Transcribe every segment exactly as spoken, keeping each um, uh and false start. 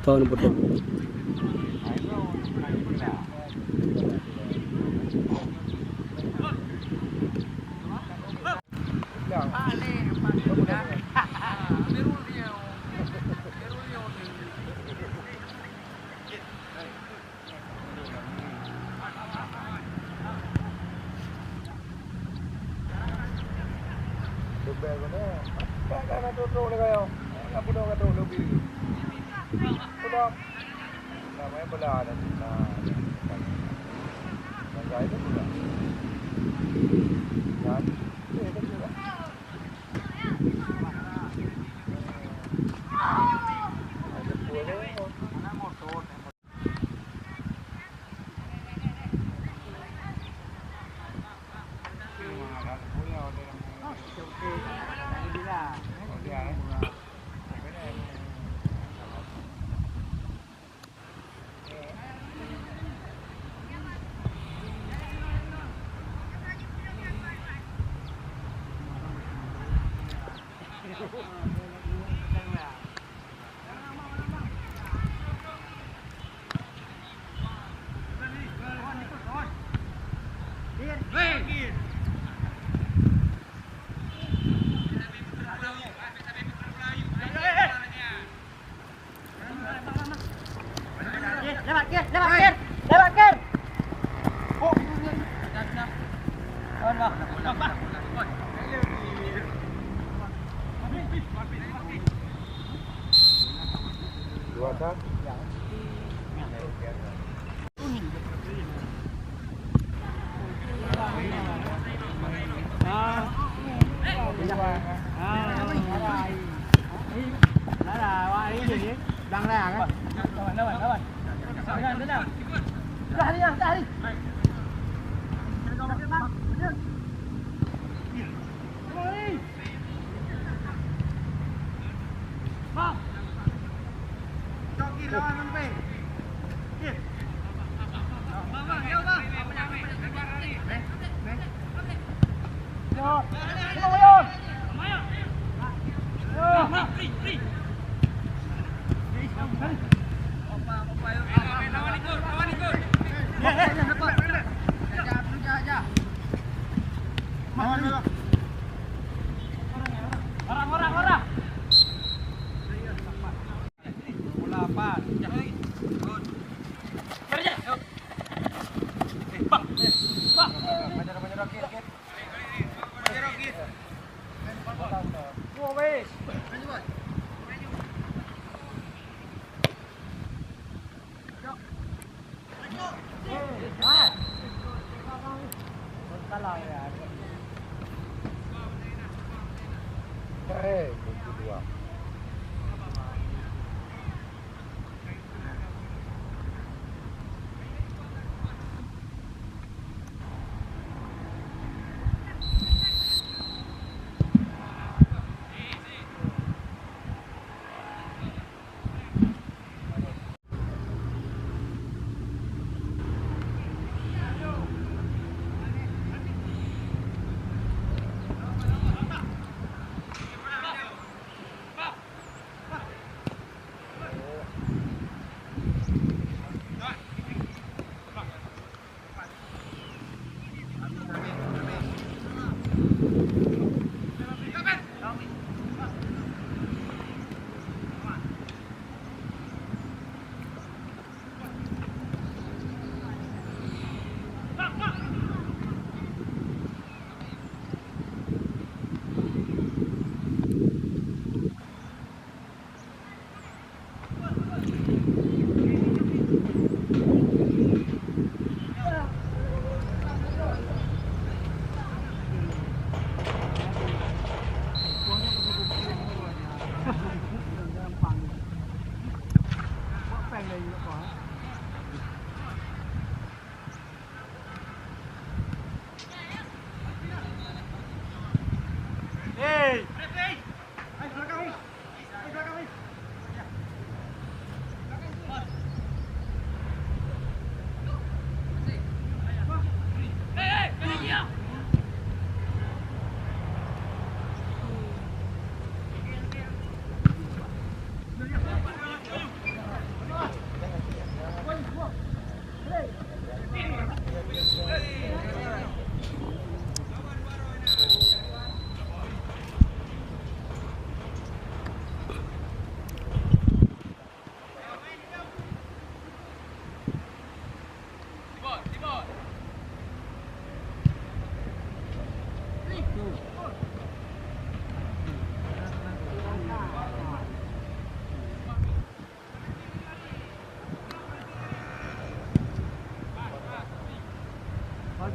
Tahun betul. Lewat, Kir, lewat, Kir. Lewat, Kir. Dua satu.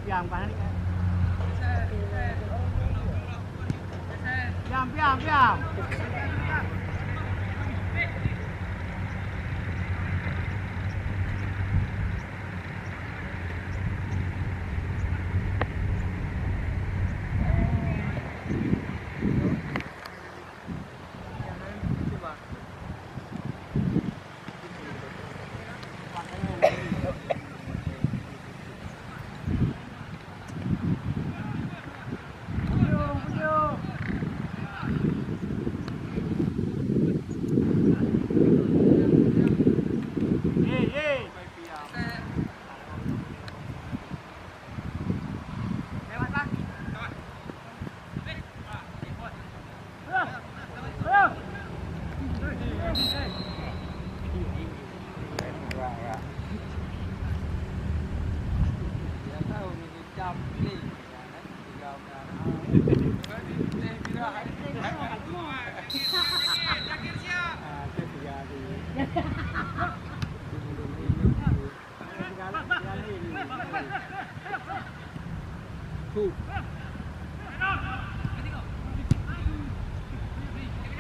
Piam kan? Piam, piam, piam.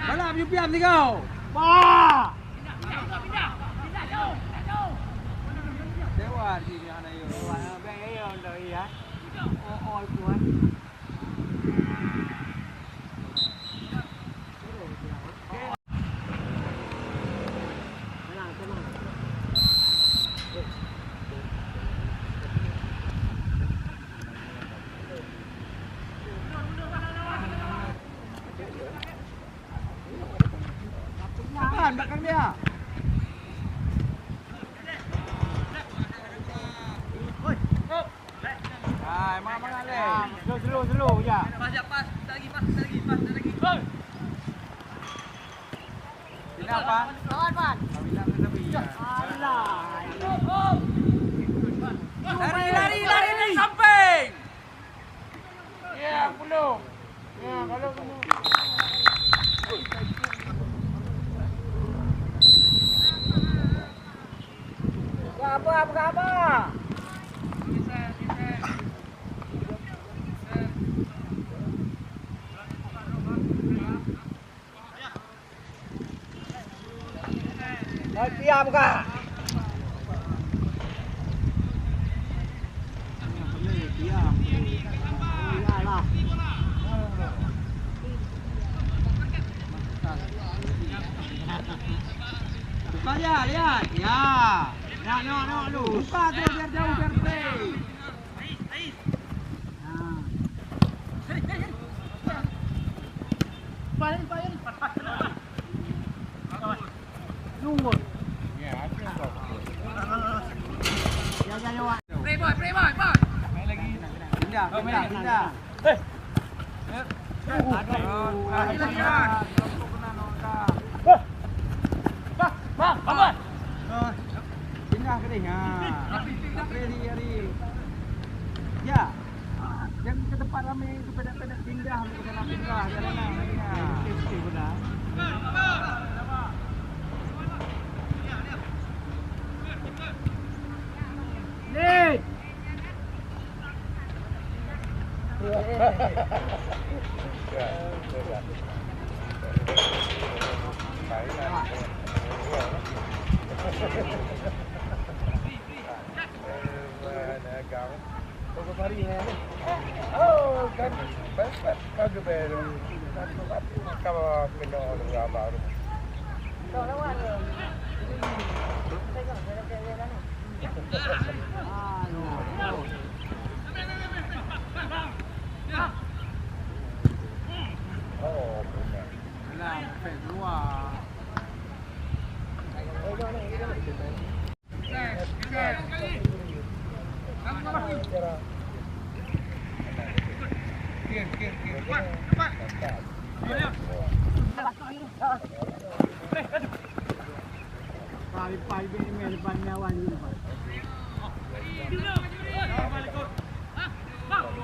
Malam you piam tiga. Bah. Dewa di hana yo. Dewa, bang, yo, dah, iya. Oh, oh, kuat. Tahan, belakang dia. Hai, mangat-mangat leh. Slow, slow, slow je. Pas, pas, sekali lagi, pas, sekali lagi, pas, sekali lagi. Pindah, Pan. Lawan, Pan. Pindah, pindah, pindah. Alah. Lari, lari, lari dari samping. Ya, puluh. Ya, kalau kena. Buka apa, buka apa? Hai, diam kah? Diam. Iyalah. Buka dia, lihat. Ya. Nak, nak, nak lu. Buka tu biar jauh, biar play. Pindah, pindah, pindah. Bang, bang, bang. Pindah ke dia. Ha. Lari, lari. Ya. Jangan ke tempat ramai itu, pendek-pendek pindah ke sana, pindah. Jangan lari. Ya. Ni.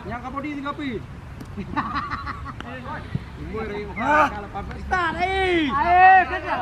Nyang ka bodi tiga pi. Start, eh. Ayo, kerja.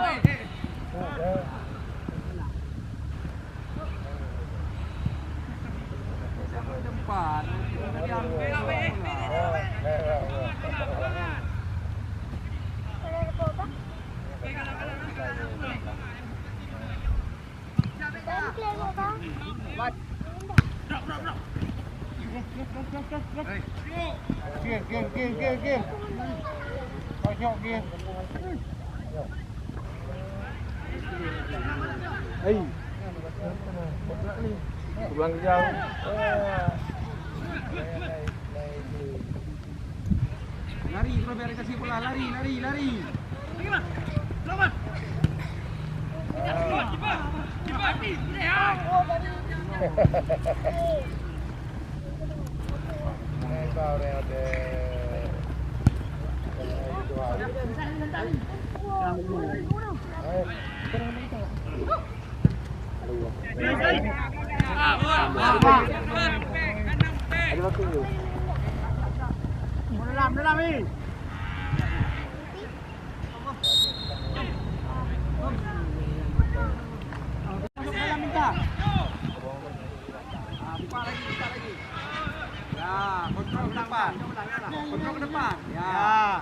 Game, game, game, game, game. Pojok game. Hei. Kurang kejar. Lari terus biar dikasih bola. Lari, lari, lari. Ah, buka lagi, buka lagi. Ya, kontrol ke depan. Kontrol ke depan. Ya.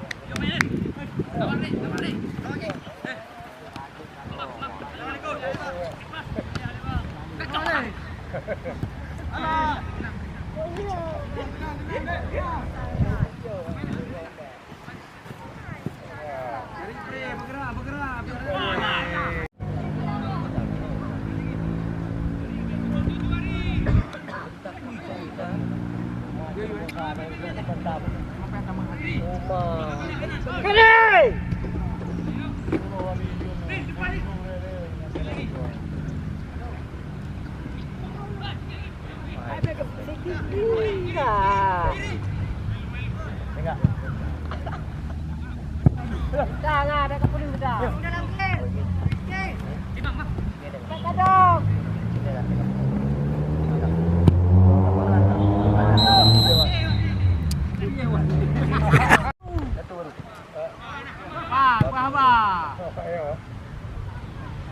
Bah, bah, bah.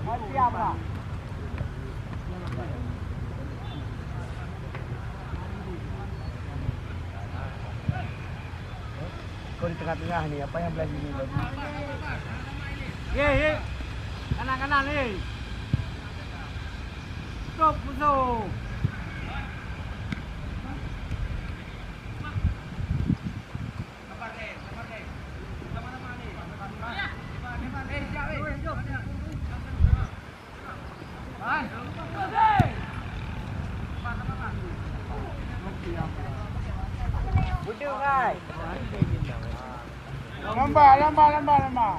Mati apa? Kau di tengah-tengah ni, apa yang belah sini lagi? Ye, ye. Kanan, kanan, ye. Stop musuh. Lamba, lamba, lamba, lamba.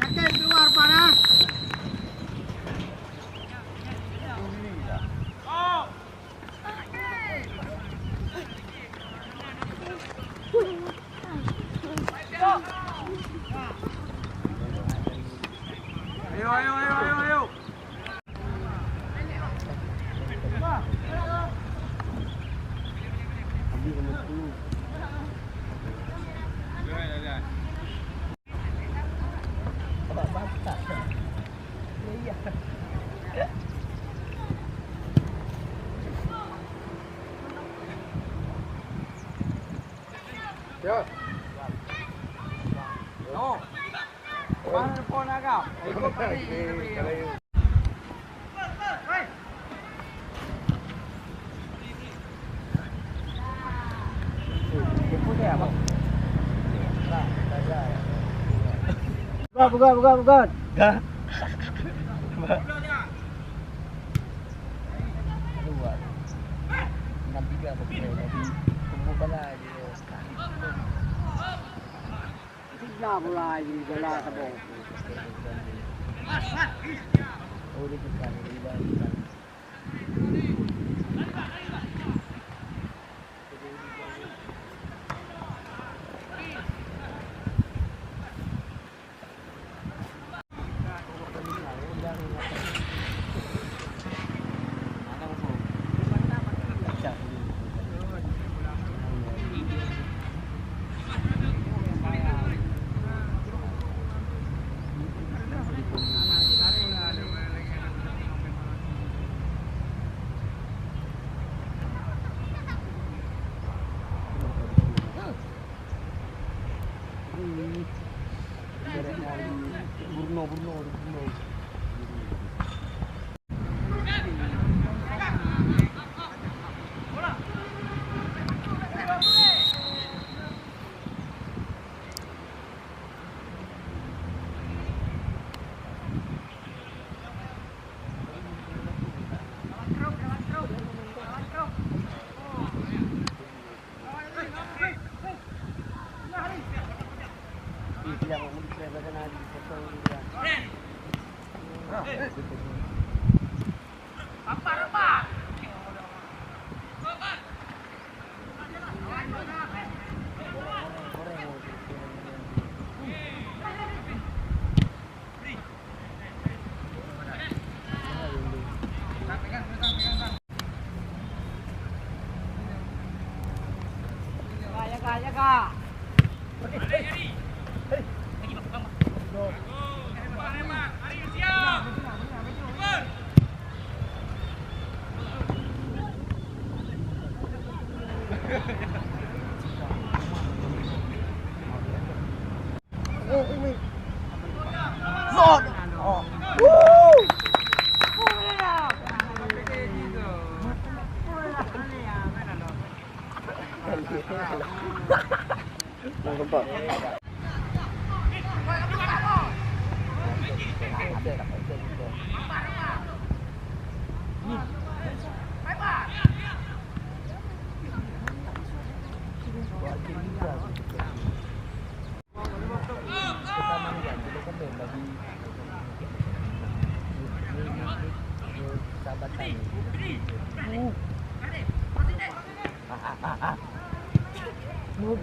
Yakin keluar, Pan, ah? Ayo, ayo, ayo, ayo, ayo. Ya. No. Mana phone agam? Ikut tadi. Bukan, bukan, bukan, bukan. Dah. Dua. Enam tiga apa kita, tapi tunggu bala je. Tiga pula ini bala tebong. Oh, dia tekan, dia tekan.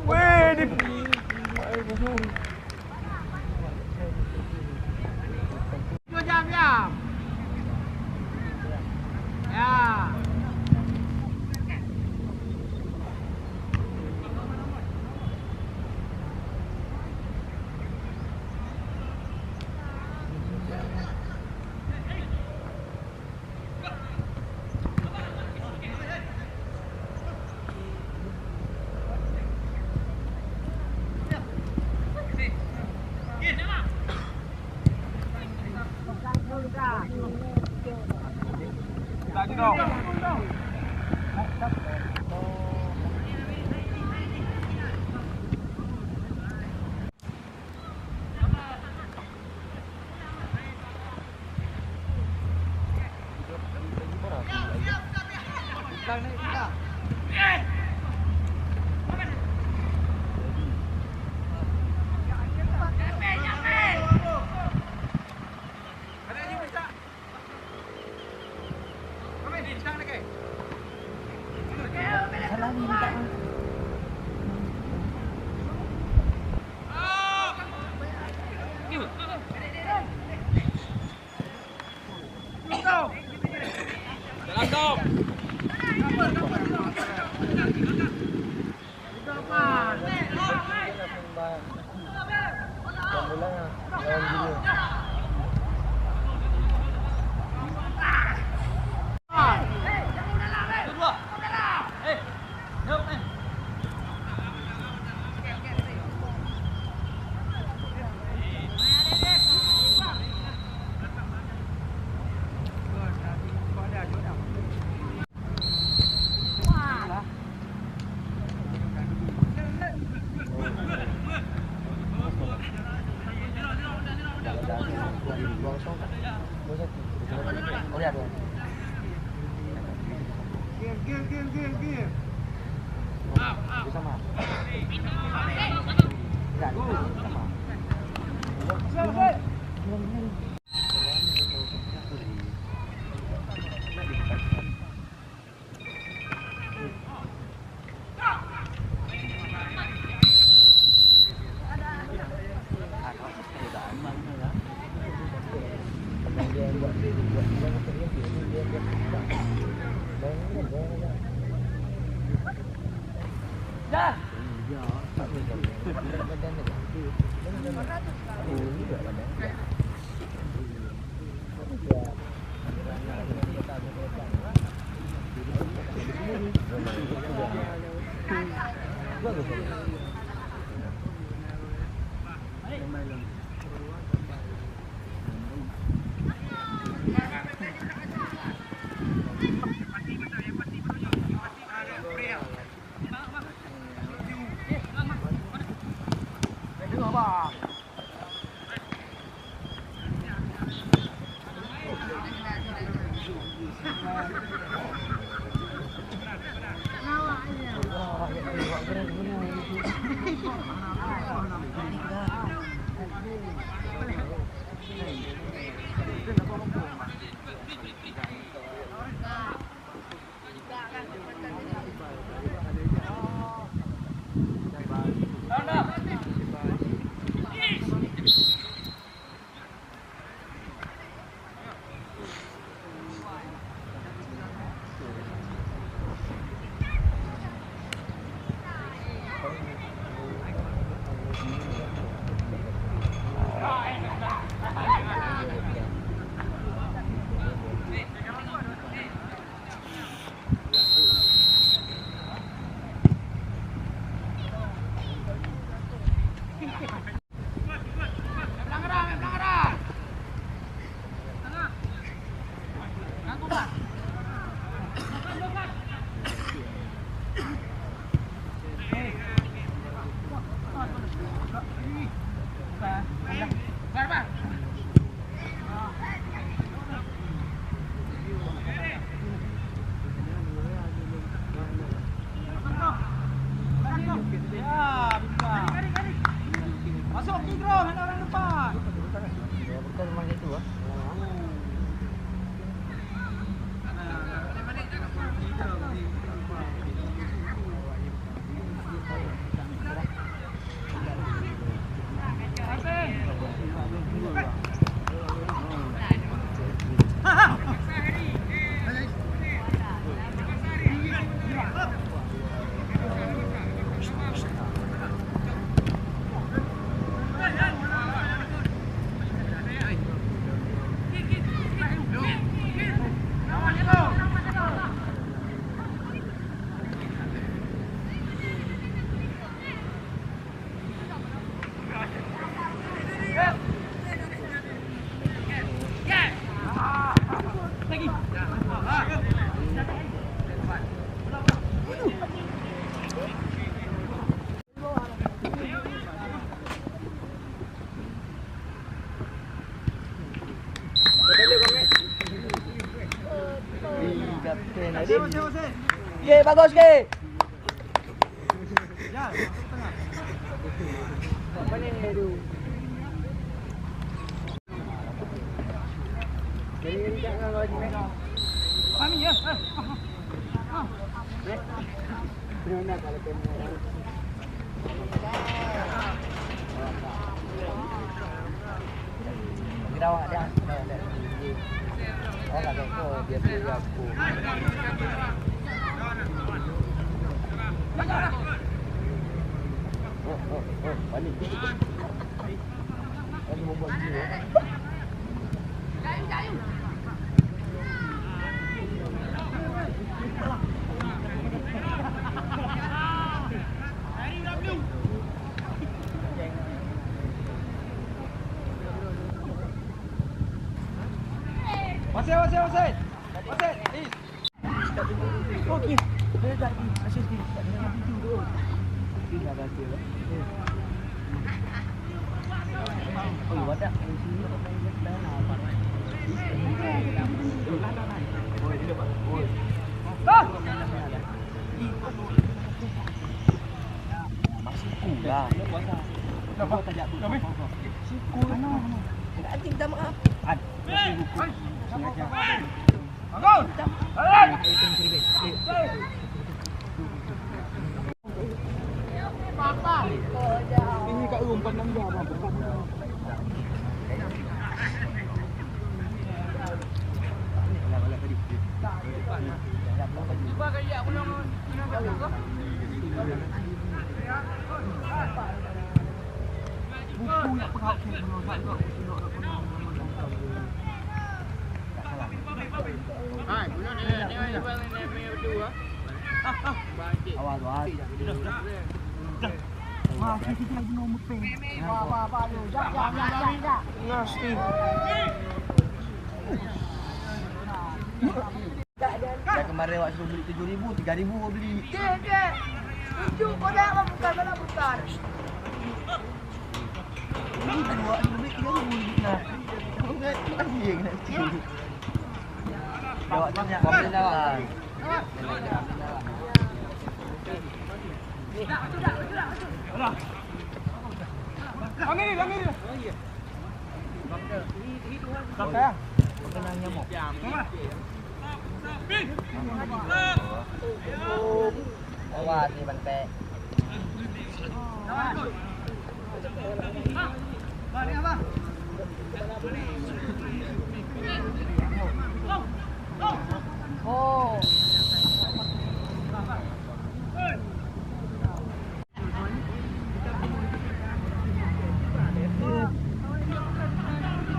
Weh, di Dua jam, jam. Ya. Ya, bisa. Masuk kick roh, ada orang depan. Bukan rumah itu, ah. Ye, bagus ke? Masih, masih, masih. Masih. Okey. Dia tak di, masih di, tak dengar pintu tu. Okey, dah baca. Oh, wadah. Masuk lah. Siku. Anjing, minta maaf. Ad. Masih hukum. Sengaja. Dah kemarin awak suruh beli tujuh ribu, tiga ribu awak beli. Dek, dek. Tujuh kodak mah bukan, mana bukan. Ini dua, awak suruh beli tiga ribu lebih nah. Bukan, bukan dia kena kecil. Awak tanya, awak tanya. Lagi, lagi. Sampai ah. Kena nyamuk. Awas ni, Bang Tek. Oh.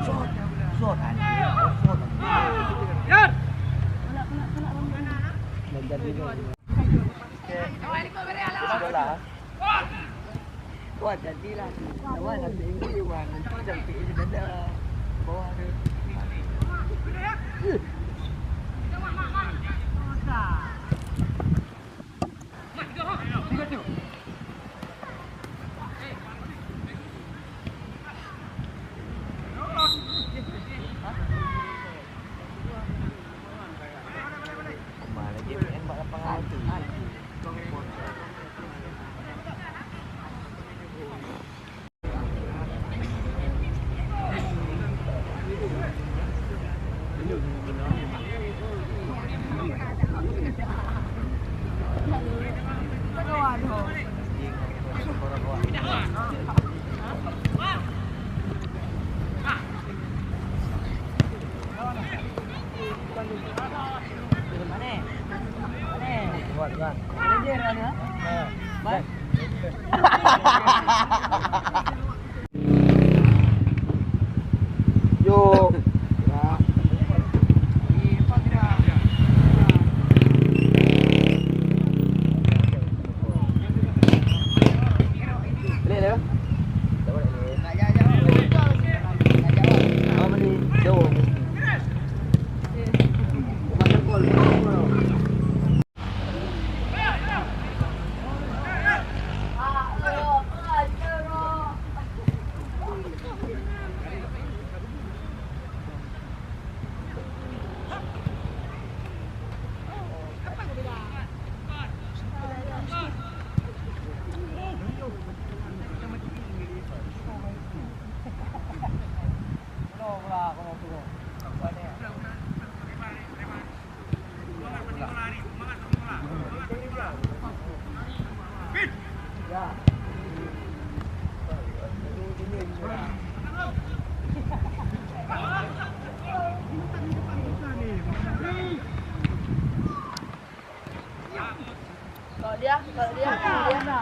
Shot, shot, anjing. Shot, anjing. Yar. Belajar juga. Bola. Wah, jadilah. Awak sampai ini, wah, nanti sampai ini dada. Bawah tu. Yo. Kalau dia, kalau dia, kalau dia.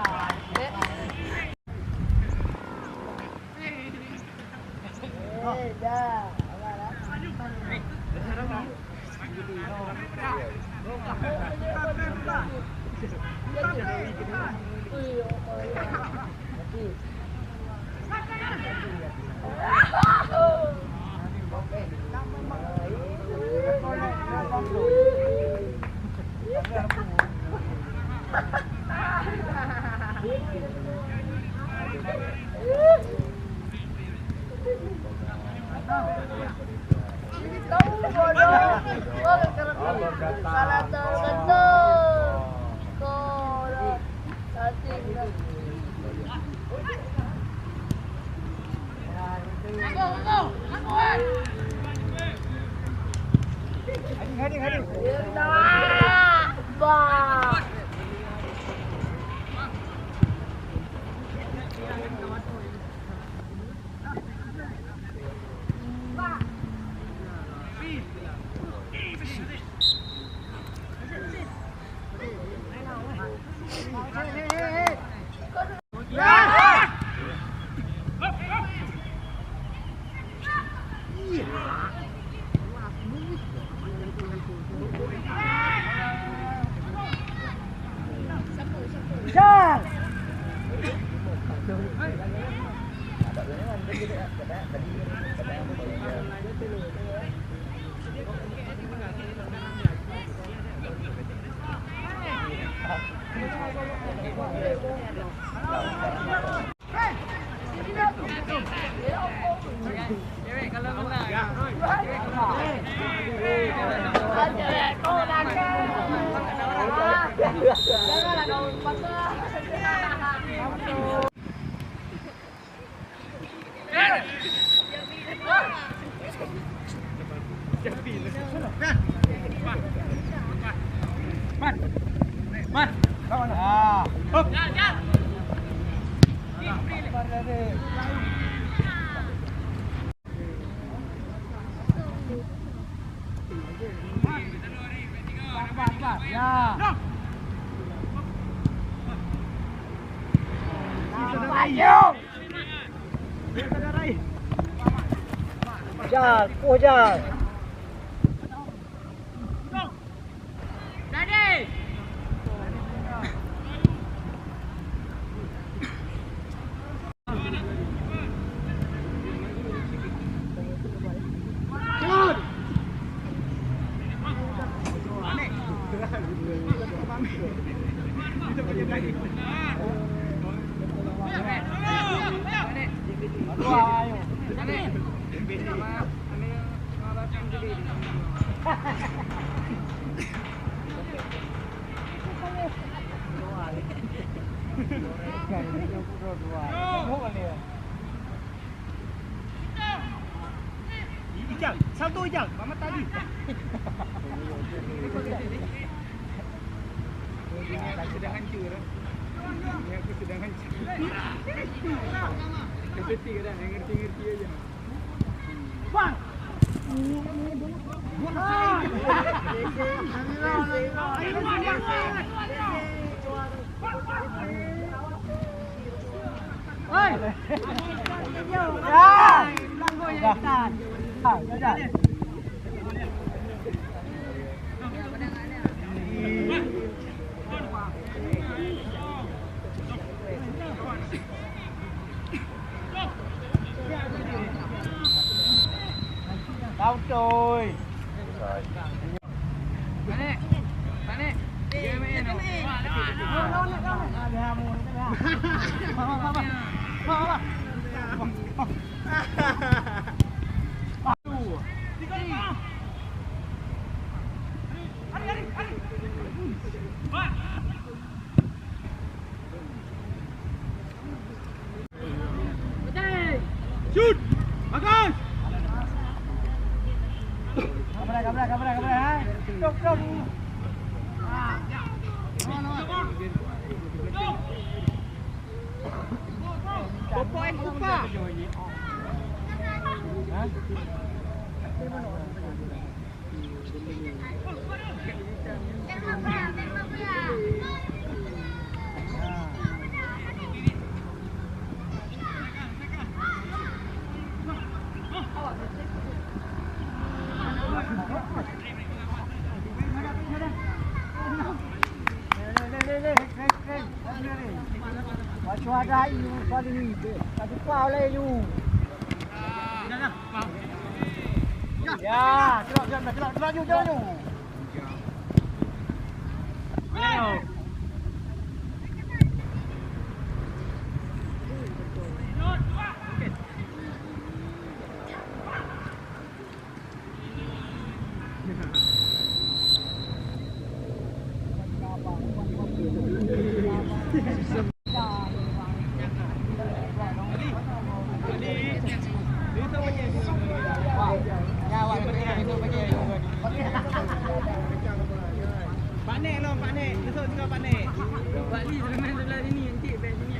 Eh, dah. Jar, puh jar. Ijal, salto Ijal, mama tadi. Ini aku sedang hancur. Ini aku sedang hancur. Seperti kadang yang ngerti-ngerti aja. Bang. Tao tui. Panik. Panik. Dia main tu. Shoot! Bagus! Kabra, kabra, kabra, kabra, hai. Stop, stop. Bopok eh kupa. Ha? Bacut adak yue, sorry. Ka tuka oleh yue. Ya, cerak, cerak, cerak, cerak, cerak, cerak, cerak. Pak Nek lom, Pak Nek. Besok juga Pak Nek. Pak Li, main sebelah sini, encik bek sini.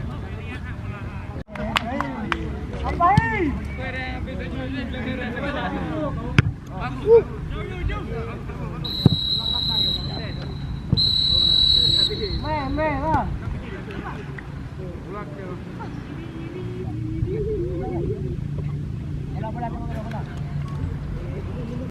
Meh, meh lah.